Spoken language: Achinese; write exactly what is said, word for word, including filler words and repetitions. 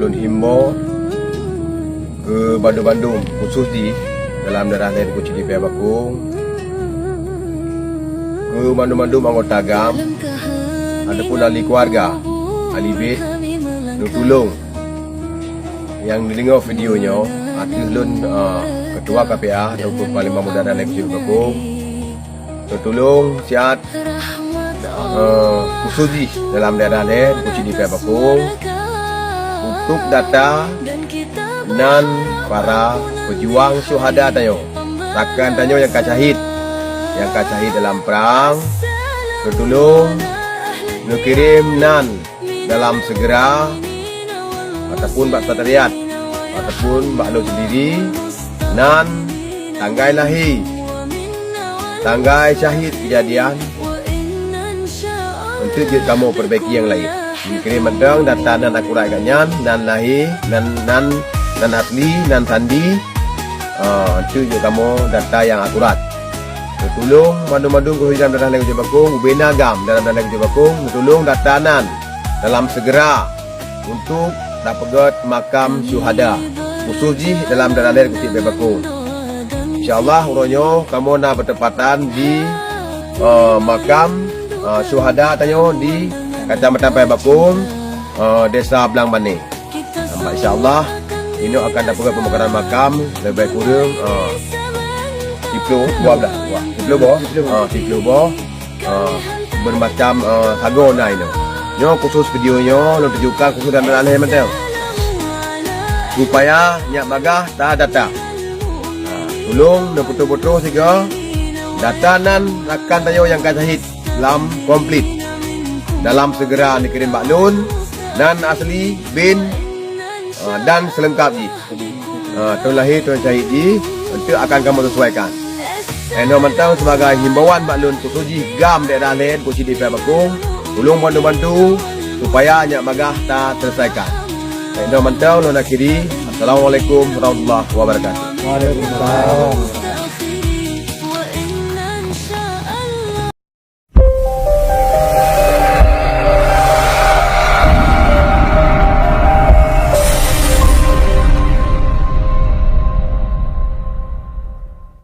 Lôn himbau keu bandum-bandum, khusus jih dalam daerah laén Kuching di Paya Bakong, keu bandum-bandum anggota GAM ataupun ahli keluarga, ahli bit, neutulông nyang neudeungoe video nyoe, ateueh lôn, eh, Ketua K P A Teungku Panglima Muda daerah laén Kuching di Paya Bakong, neutulông siat, eh, khusus jih dalam daerah laén Kuching di Paya Bakong, untuk data nan para peujuang syuhada tanyoe, rakan tanyoe nyang ka syahid, nyang ka syahid dalam prang, neutulông neukirém nan dalam segera ataupun bak sekretariat ataupun bak lôn sendiri, nan tanggai lahé, tanggai syahid kejadian, untuk jeuet kamoe perbaiki nyang laén. Neukirém mantong data nan akurat geuh nyan, nan lahé, nan, nan, nan asli, nan sandi, ah, untuk jeuet kamoe data nyang akurat. Neutulông mandum-mandum keuhai daerah laén Kuching Bakong, ubena GAM dalam daerah laén Kuching Bakong, neutulông data nan dalam segera untuk tapeugét makam syuhada, khusus jih dalam daerah laén Kuching di Paya Bakong. Insya Allah, uroe nyoe kamoe na bertepatan di, eh, makam, eh, syuhada tanyoe di Kecamatan Paya Bakong, eh, Desa Blang Bane. Insya Allah, inoe akan tapeugét pemakaran makam lebih kurang, eh, siplôh boh blah. Wah, siplôh boh. Ah, siplôh boh. Ah, bermacam, ah, sagoe na inoe. Nyoe khusus video nyoe lôn tujukan khusus daerah laén mantong, supaya nyak bagaih ta data. Ah, tulông neuputôh-putôh sigoe data nan rakan tanyoe nyang ka syahid lam komplit. Dalam segera neukirém bak lôn, nan asli, bin, ah, dan seulengkap jih. Ah, thôn lahé, thôn syahid jih, untuk akan kamoe sesuaikan. Inoe mantong sebagai himbauan bak lôn khusus jih GAM daerah laén Kuching di Paya Bakong, tulông bantu-bantu supaya nyak bagaih ta selesaikan. Inoe mantong lôn akhiri. Assalamualaikum warahmatullahi wabarakatuh. Waalaikumsalam.